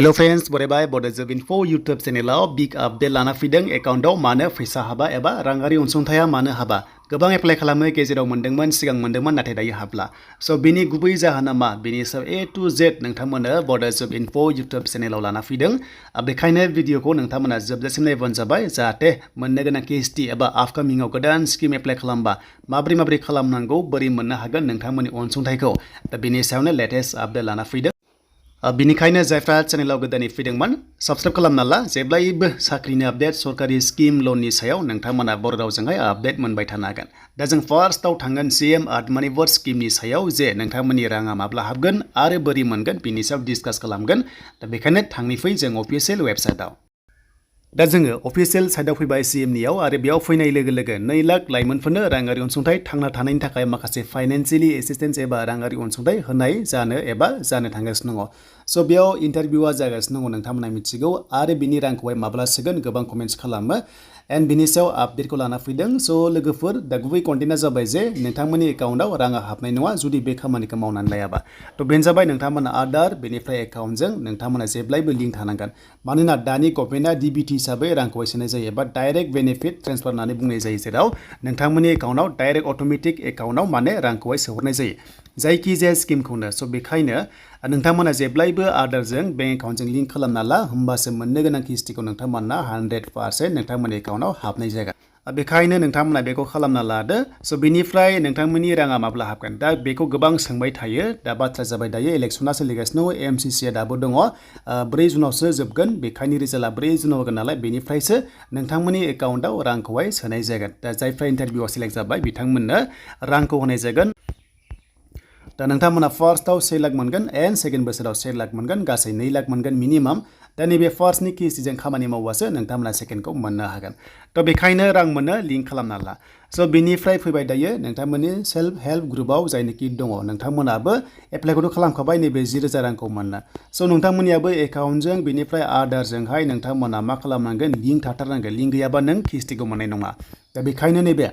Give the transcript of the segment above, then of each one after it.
Hello friends, borebai Bodo info YouTube channel big update lana fideng account mano fisa haba eba rangari unsungthaya mano haba गोबां apply खालामो गेजेराव मोनदोंमोन सिगां मोनदोंमोन नाथाय दायो हाबला स' बिनि गुबै जाहोना मा बिनि सायाव A to Z नोंथांमोननो बड' जब इनफो YouTube चेनेलाव लाना फैदों बेखायनो भिडिअखौ नोंथांमोना जोबजासिम नायबानो जाबाय जाहाथे मोननो गोनां KST एबा आपकामिंआव गोदान स्किम एप्लाइ खालामबा माबोरै खालामनांगौ बोरै मोननो हागोन नोंथांमोननि अनसुंथाइखौ दा बिनि सायावनो लेटेस्ट आपडेट लाना फैदों बिनिखायनो जायफ्रा चेनेलाव गोदानै फैदोंमोन साबस्क्राइब खालामना ला जेब्लायबो साख्रिनि आपडेट सरकारि स्किम लननि सायाव नोंथांमोना बर' रावजोंहाय आपडेट मोनबाय थानो हागोन दा जों फार्स्टआव थांगोन CM आत्मनिर्भर स्किमनि सायाव जे नोंथांमोननि राङा माब्ला हाबगोन आरो बोरै मोनगोन बिनि सायाव डिसकास खालामगोन दा बेखायनो थांनिफै जों अफिसियेल वेबसाइटआव दा जोङो अफिसियेल साइटआव फैबाय CMनियाव आरो बेयाव फैनाय लोगो लोगो 2 लाख लाइमोनफोरनो राङारि अनसुंथाइ थांना थानायनि थाखाय माखासे फाइनान्सियेलि एसिस्टेन्स एबा राङारि अनसुंथाइ होनाय जानो थांगासिनो दङ स' बेयाव इन्टारभिउआ जागासिनो दङ नोंथांमोना मिथिगौ आरो बिनि रांखौहाय माब्ला सोगोन गोबां कमेन्ट्स खालामो एन्ड बिनि सायाव आपडेटखौ लाना फैदों स' लोगोफोर दा गुबै कन्टेन्टआ जाबाय जे नोंथांमोननि एकाउन्टआव राङा हाबनाय नङा जुदि बे खामानिखौ मावनानै लायाबा थ' बेनो जाबाय नोंथांमोना आधार बेनिफ्राय एकाउन्टजों नोंथांमोना जेब्लायबो लिंक थानांगोन मानोना दानि गभर्नमेन्टआ DBT हिसाबै रांखौ सोनाय जायो एबा डाइरेक्ट बेनिफिट ट्रेन्सफार होननानै बुंनाय जायो जेराव नोंथांमोननि एकाउन्टआव डाइरेक्ट अट'मेटिक एकाउन्टआव माने रांखौहाय सोहरनाय जायो जायखिजाया स्किमखौनो स' बेखायनो नोंथांमोना जेब्लायबो आधारजों बेंक एकाउन्टजों लिंक खालामना ला होमबासो मोननो गोनां किस्तिखौ नोंथांमोना 100% नोंथांमोननि एकाउन्टआव हाबनाय जागोन बेखायनो नोंथांमोना बेखौ खालामना लादो स' बिनिफ्राय नोंथांमोननि राङा माब्ला हाबगोन दा बेखौ गोबां सोंबाय थायो दा बाथ्रा जाबाय दायो इलेक्सना सोलिगासिनो MCCआ दाबो दङ 4 जुनावसो जोबगोन बेखायनो रिजाल्टआ 4 जुनाव होगोन नालाय बेनिफ्रायसो नोंथांमोननि एकाउन्टआव रांखौहाय सोनाय जागोन दा जायफ्रा इन्टारभिउआव सिलेक्ट जाबाय बिथांमोननो रांखौ होनाय जागोन दा नोंथांमोना फार्स्टआव 1 लाख मोनगोन एन्ड सेकेन्ड बोसोराव 1 लाख मोनगोन गासै 2 लाख मोनगोन मिनिमाम दा नैबे फार्स्टनि किस्तिजों खामानि मावबासो नोंथांमोना सेकेन्डखौ मोननो हागोन थ' बेखायनो रां मोननो लिंक खालामना ला स' बिनिफ्राय फैबाय दायो नोंथांमोननि सेल्फ हेल्प ग्रुपआव जायनोखि दङ नोंथांमोनाबो एप्लाइखौथ' खालामखाबाय नैबे 10,000 रांखौ मोननो स' नोंथांमोननियाबो एकाउन्टजों बिनिफ्राय आधारजोंहाय नोंथांमोना मा खालामनांगोन लिंक थाथारनांगोन लिंक गैयाबा नों किस्तिखौ मोननाय नङा दा बेखायनो नैबे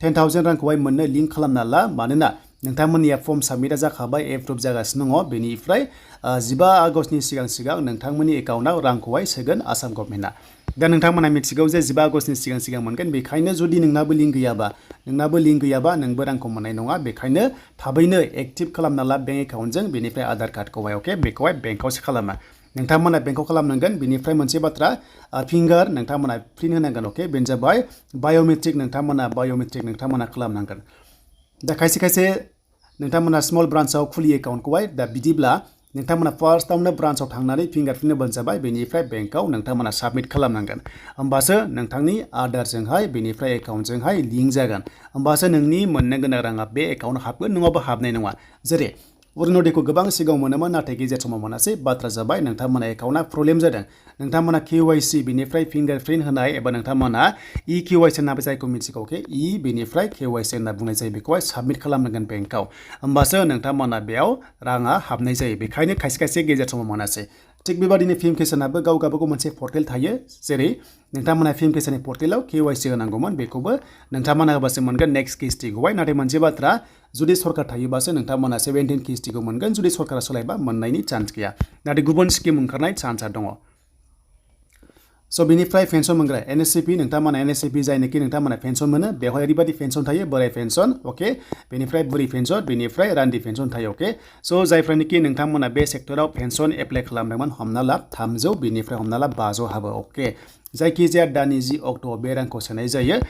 10,000 रांखौहाय मोननो लिंक खालामना ला मानोना नोंथांमोननिया फर्म साबमिटआ जाखाबाय एप्रुभ जागासिनो दङ बेनिफ्राय 15 आगष्टनि सिगां नोंथांमोननि एकाउन्टआव रांखौहाय सोगोन आसाम गभर्नमेन्टआ दा नोंथांमोना मिथिगौ जे 15 आगष्टनि सिगां मोनगोन बेखायनो जुदि नोंनाबो लिंक गैयाबा नोंबो रांखौ मोननाय नङा बेखायनो थाबैनो एक्टिभ खालामना ला बेंक एकाउन्टजों बेनिफ्राय आधार कार्डखौहाय अके बेखौहाय बेंकआवसो खालामा नोंथांमोना बेंकआव खालामनांगोन बेनिफ्राय मोनसे बाथ्रा फिंगार नोंथांमोना प्रिन्ट होनांगोन अके बेनो जाबाय बाय'मेट्रिक नोंथांमोना खालामनांगोन दा खायसे नोंथांमोना स्मल ब्रान्चआव खुलियो एकाउन्टखौहाय दा बिदिब्ला नोंथांमोना फार्स्टआवनो ब्रान्चआव थांनानै फिंगारप्रिन्ट होबानो जाबाय बेनिफ्राय बेंकआव नोंथांमोना साबमिट खालामनांगोन होमबासो नोंथांनि आधारजोंहाय बेनिफ्राय एकाउन्टजोंहाय लिंक जागोन होमबासो नोंनि मोननो गोनां राङा बे एकाउन्टआव हाबगोन नङाबा हाबनाय नङा जेरै अरुनदयखौ गोबां सिगाङाव मोनोमोन नाथाय गेजेर समाव मोनासै बाथ्रा जाबाय नोंथांमोना एकाउन्टआ प्रब्लेम जादों नोंथांमोना KYC बेनिफ्राय फिंगारप्रिन्ट होनाय एबा नोंथांमोना EKYC होनना जायखौ मिथिगौ अके बेनिफ्राय KYC होनना बुंनाय जायो बेखौहाय साबमिट खालामनांगोन बेंकआव होमबासो नोंथांमोना बेयाव राङा हाबनाय जायो बेखायनो खायसे गेजेर समाव मोनासै थिग बेबादिनो फिल्म किसानाबो गावबागाव मोनसे पर्टेल थायो जेरै नोंथांमोना फिल्म किसाननि पर्टेलाव KYC होनांगौमोन बेखौबो नोंथांमोना होबासो मोनगोन नेक्स्ट किस्तिखौहाय नाथाय मोनसे बाथ्रा जुदि सरकार थायोबासो नोंथांमोना 17 किस्तिखौ मोनगोन जुदि सरकारा सोलायबा मोननायनि चान्स गैया नाथाय गुबुन स्किम ओंखारनाय चान्सआ दङ स' बिनिफ्राय पेन्सन मोनग्रा NSCP नोंथांमोना NSCP जायनोखि नोंथांमोना पेन्सन मोनो बेवहाय ओरैबायदि पेन्सन थायो बोराय पेन्सन अके बेनिफ्राय बुरि पेन्सन बेनिफ्राय रान्दि पेन्सन थायो अके स' जायफ्रानोखि नोंथांमोना बे सेक्टराव पेन्सन एप्लाइ खालामदोंमोन हमना ला 300 बेनिफ्राय हमना ला 500 हाबो अके जायखिजाया दाननि 10 अक्ट'आव बे रांखौ सोनाय जायो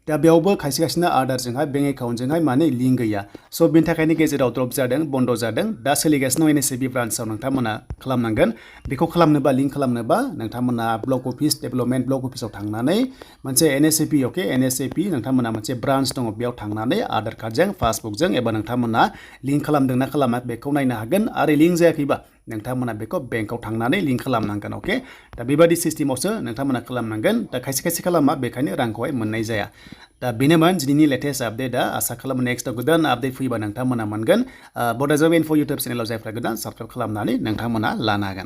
दा बेयावबो खायसेना आधारजोंहाय बेंक एकाउन्टजोंहाय माने लिंक गैया स' बेनि थाखायनो गेजेराव ड्रप जादों बन्द जादों दा सोलिगासिनो NSCP ब्रान्चआव नोंथांमोना खालामनांगोन बेखौ खालामनोबा लिंक खालामनोबा नोंथांमोना ब्लक अफिस डेभेलपमेन्ट ब्लक अफिसाव थांनानै मोनसे NSCP अके NSCP नोंथांमोना मोनसे ब्रान्च दङ बेयाव थांनानै आधार कार्डजों पासबुकजों एबा नोंथांमोना लिंक खालामदोंना खालामाखै बेखौ नायनो हागोन आरो लिंक जायाखैबा नोंथांमोना बेखौ बेंकआव थांनानै लिंक खालामनांगोन अके दा बेबादि सिस्टेमावसो नोंथांमोना खालामनांगोन दा खायसे खालामा बेखायनो रांखौहाय मोननाय जाया दा बेनोमोन दिनैनि लेटेस्ट आपडेटआ आसा खालामो नेक्स्टआव गोदान आपडेट फैबा नोंथांमोना मोनगोन बड' जब इनफो YouTube चेनेलाव जायफ्रा गोदान साबस्क्राइब खालामनानै नोंथांमोना लानो हागोन